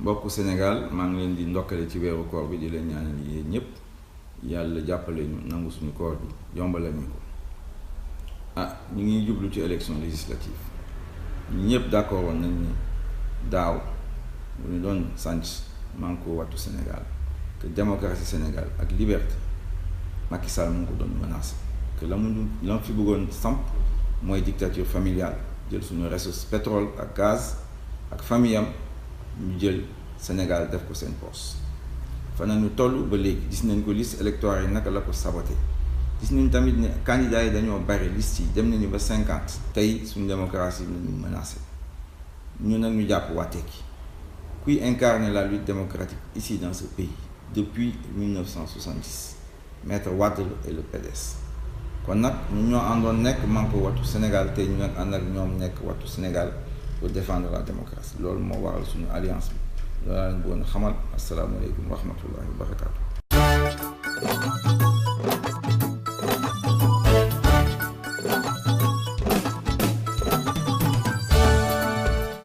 mbokku Sénégal maa ngi leen di ndokkale ci weeru koor bi di leen ñaanal yéen ñëpp yàlla jàppale ñu nangu suñu koor bi yombalal ñu ko ñu ngi jublu ci élection législative ñu ñëpp d'accord woon nañ ni daaw bu ñu doon sànc Manko Wattu Sénégal que démocratie Sénégal ak liberté Macky Sall mu ngi ko doon menacé que la mu fi bëggoon samp mooy dictature familiale jël suñu ressource pétrole ak gaz ak famille am ñu jël Sénégal def ko seen poche fa nañu toll ba léegi gis nañ ko liste électorale yi naka la ko saboté gis nañ tamit ne candidats yi dañoo bari liste yi dem nañu ba 50 tey suñu démocratie nañu menacé ñu nag ñu jàpp waa Tekki kuy incarner la lutte démocratique ici dans ce pays depuis 1970 Maître Wade et le PDS kon nag ñu ñoo àndoon nekk Manko Wattu Sénégal tey ñu nag ànd ak ñoom nekk Wattu Sénégal pour défendre la démocratie loolu moo waral suñu alliance bi loolu laa leen bëggoon xamal asalaamaaleykum wa rahmatullahi wa barakatuh